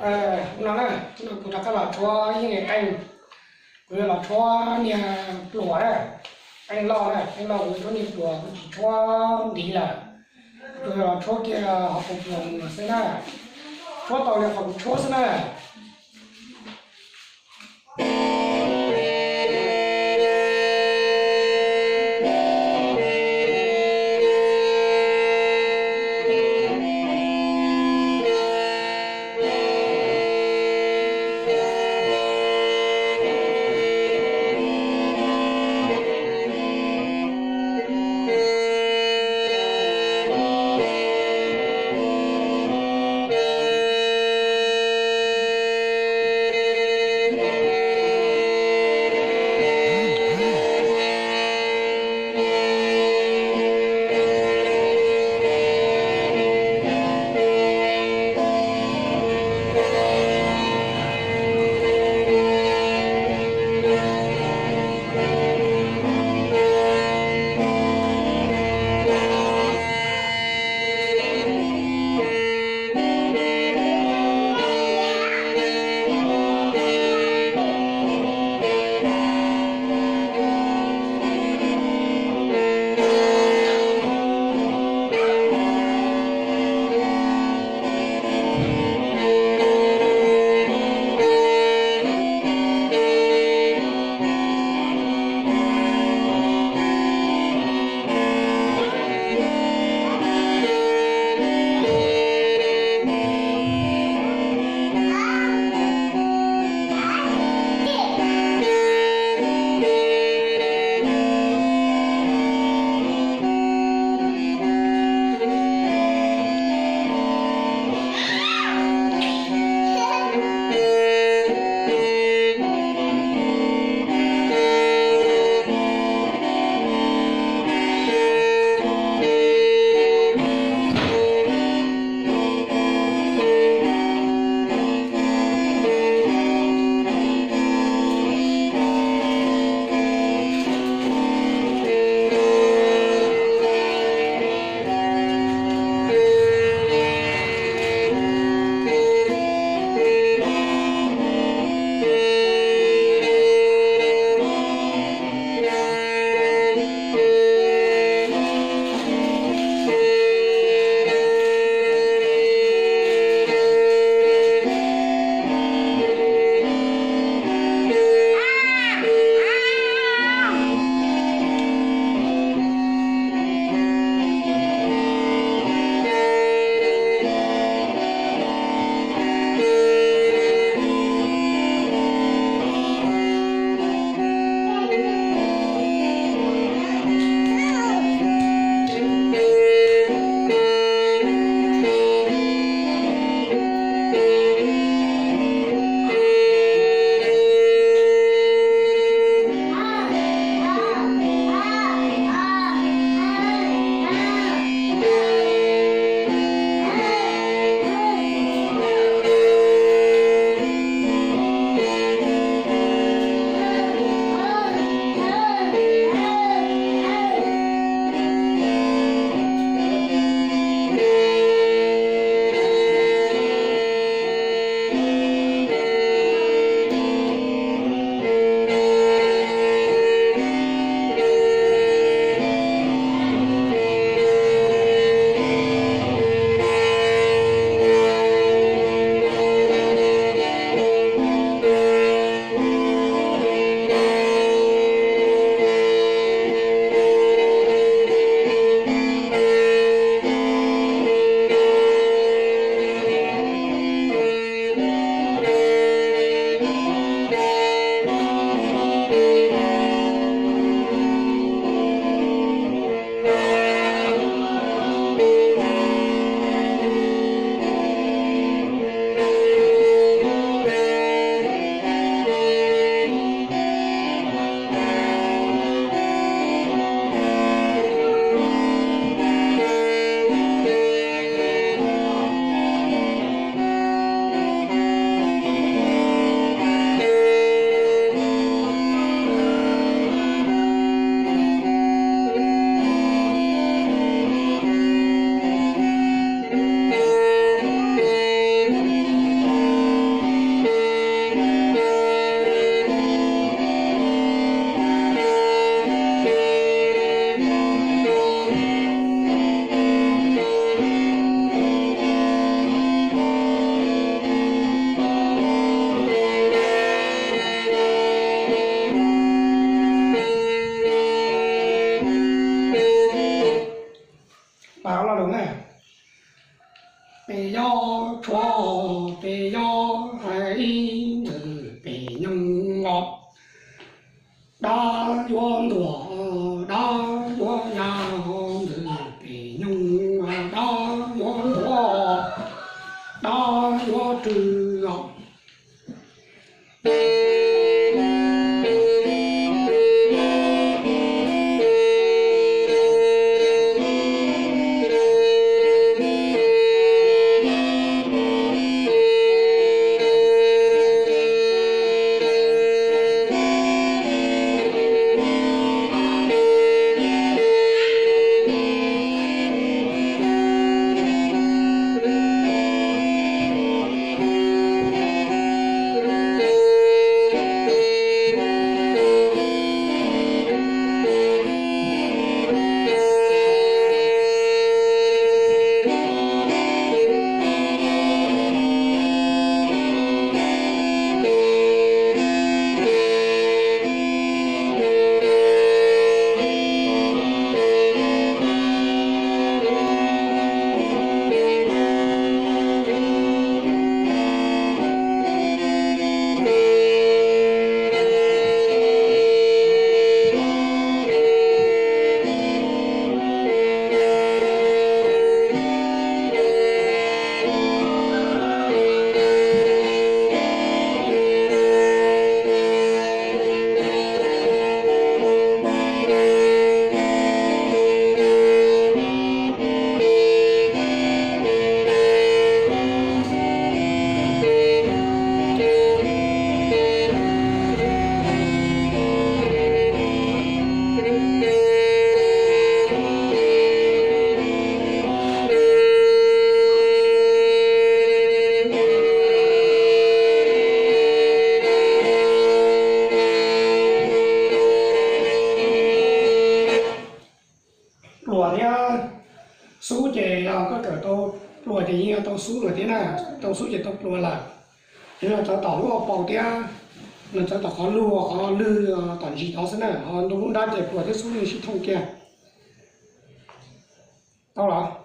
Hnub no na, hnub no kuv rov qab los tshuab ib niag qeej. Kuv yuav los tshuab niag pluas na, qeej loj na, qeej loj kuv tshuab niag pluas, kuv tsis tshuab ntiv lawm. Kuv yuav los tshuab kiag hauv paus pluas mus xwb na, tshuab tau li qhov kuv tshuab xwb na. Yob hais ib ntxwg pem nyoog os, dab yuav ntuag, dab yuav ya, ntxwg pem nyoog, dab yuav ntuag, dab yuav rwg os. Pluas thiab xub ces koj kawm tau pluas ces yeej tau xub lawm thiab na, tau xub ces tau pluas lawm. Ces nws txawv tom lub hauv paus thiab, nws txawv tom qhov lug, qhov lwg, tom ntsis tod xwb na, ho ntu lub nrab ces pluas thiab xub yeej sib thooj kiag. Tau los?